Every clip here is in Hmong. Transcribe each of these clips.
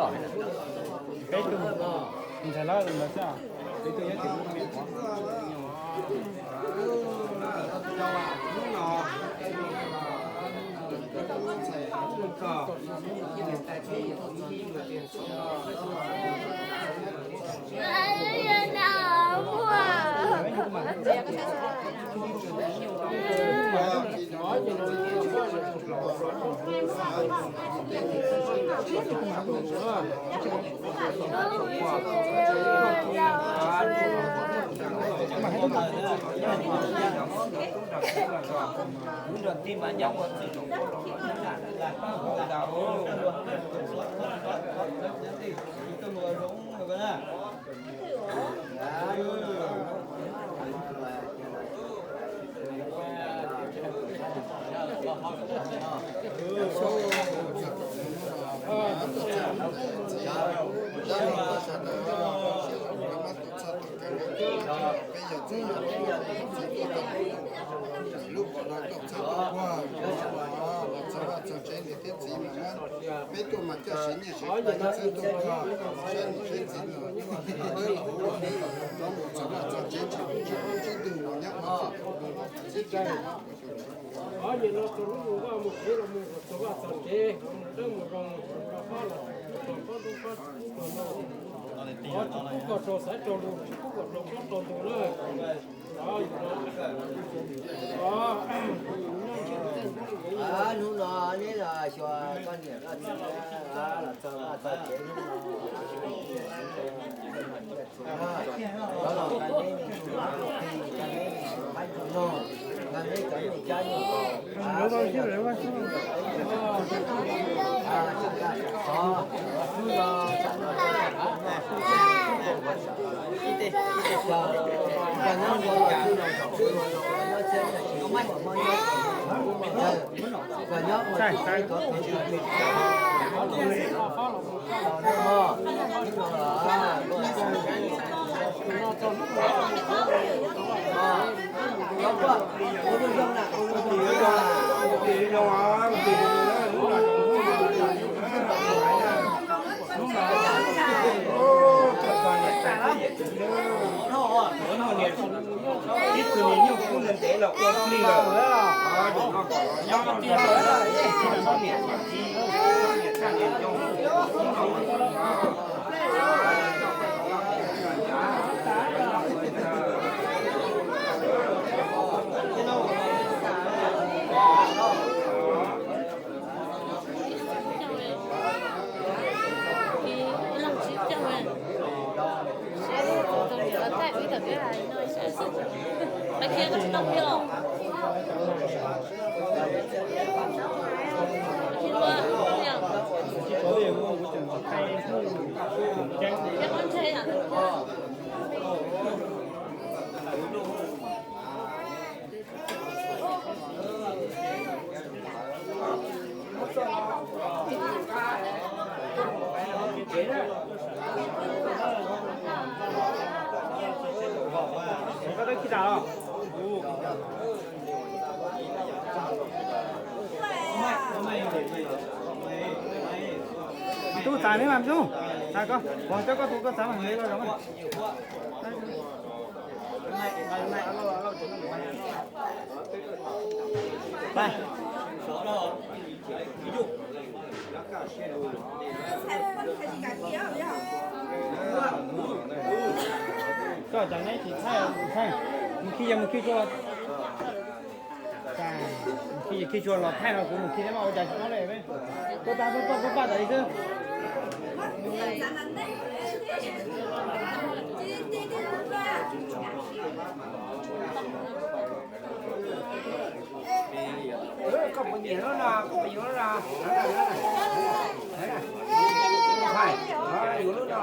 Peb tug ntxhais hlob ntawd xwb, peb tug nyob tim lub me qhov. Peb yog txiv yog txiv, lub pom los tuaj txhawb tuaj puag, los txog vaj txog tsev niam thiab txiv mas muab peb tuaj mas coj siv nyiaj siv txiaj txhawb tuaj puag, saib niam saib txiv los tawb los ua txog vaj txog tsev tsis tsis tug los nyob ua txhawb txhawb. Ob niag no txog lub mus vaj mus tsev los mus txog vaj txog tsev, mus dawb mus zoo, mus rau pob los rau pob rau pob rau no, tsis pub kom rau xaiv rau lus, tsis pub kom rau pob rau ntug na. Hnub no neb los xyuas koj niam koj txiv los txog vaj txog tsev hnub no. Ib tug niag nyuj kub ntev ntev los ua plig lawm. Tub txav neb mas tub, txav koj, vos coj koj tus koj txav mas neb los zoo. Koj cov neb tsis thaij, mus khi yog mus khi tsuag, mus khi yog khi tsuag los thaij no kuv mus khi neb mas ua cas tsis paub li. Tuaj pab tuaj pab tuaj pab tas li xwb. Koj puas nyiam lub no, koj puas yuav lub no? Yuav lub no.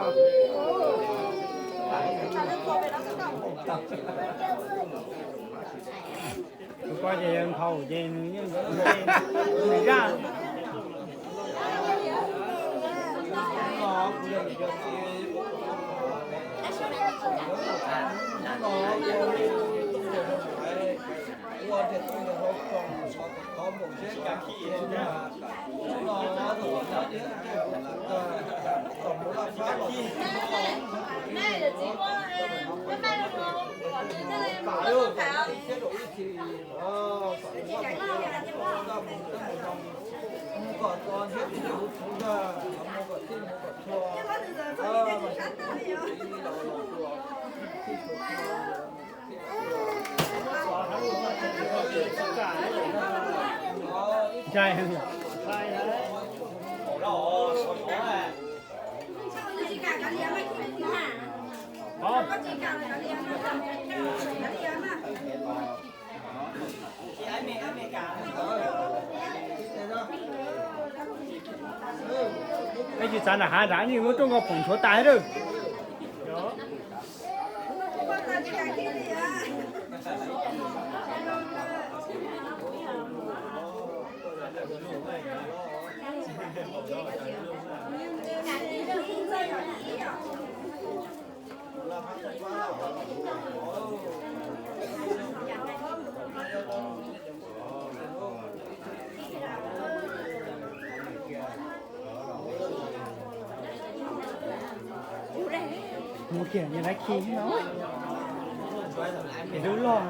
Tus ko ces yog nkhaus ces nws yeej nws zaj. Peb tsis xav nram hav nram, yeej muab rooj nkoj phoom nchuav tas lawm. Mus kiag, lawv khi no, lub loj.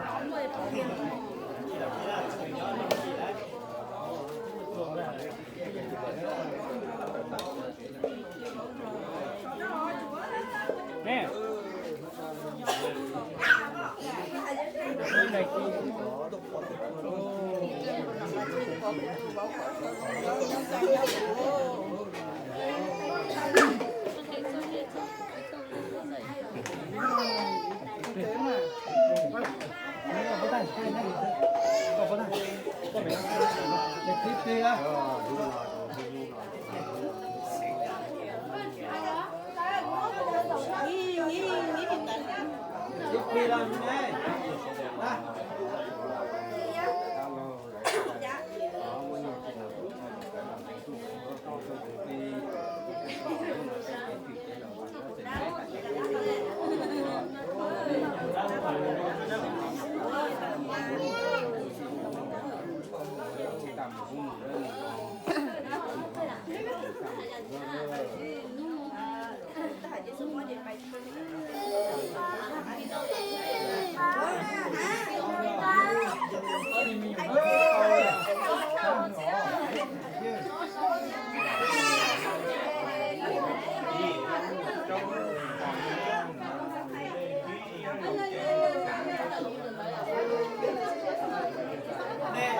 Nej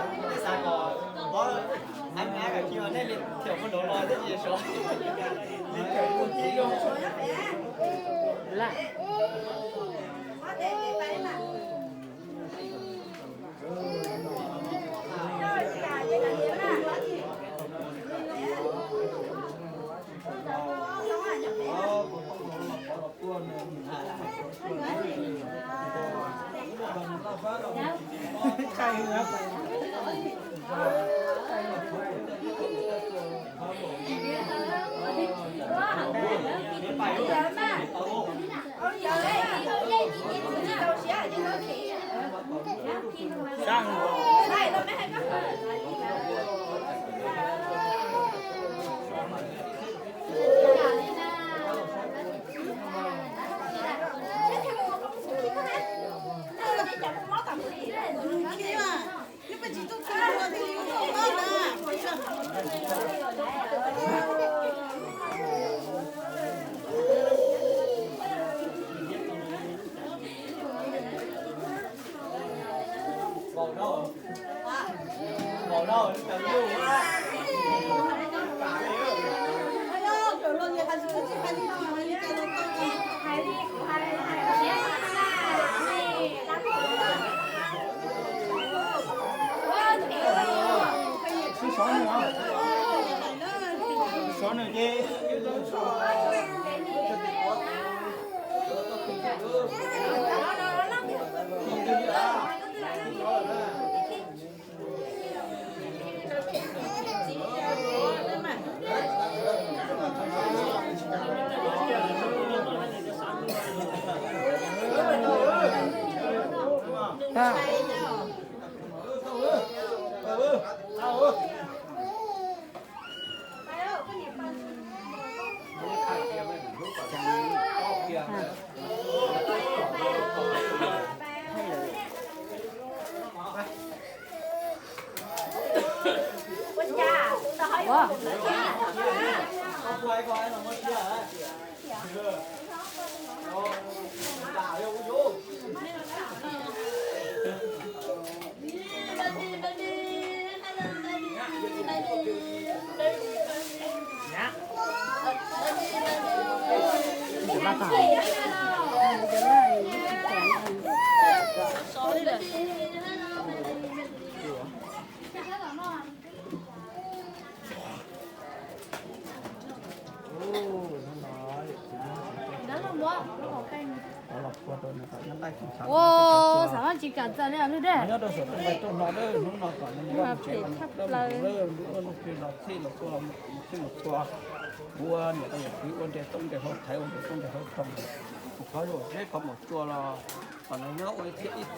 xav kom pov av kav kiv, nej li thiam muaj nrov los thiab ces sov. Sov nws ces. Ua. Ua, xav mas tsis kam txawj li lawm dej. Phem thaj plaws. Ua niam ua txiv ua nres toj nres hauv thaiv ua nres toj nres hauv tog. Kuv qhov zej qhov maum cua los kom nws nyob ua ib txhiab ib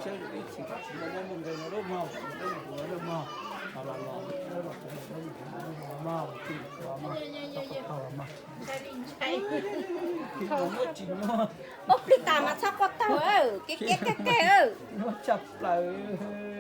txhis, ib txhis kom tsis muaj mob muaj nkeeg no lub mog, lub mog, los los los los mog, tsis muaj tsis muaj. Ua plig tas mas txhob quaj tag, kev kev kev kev. Muab tshaj plaws.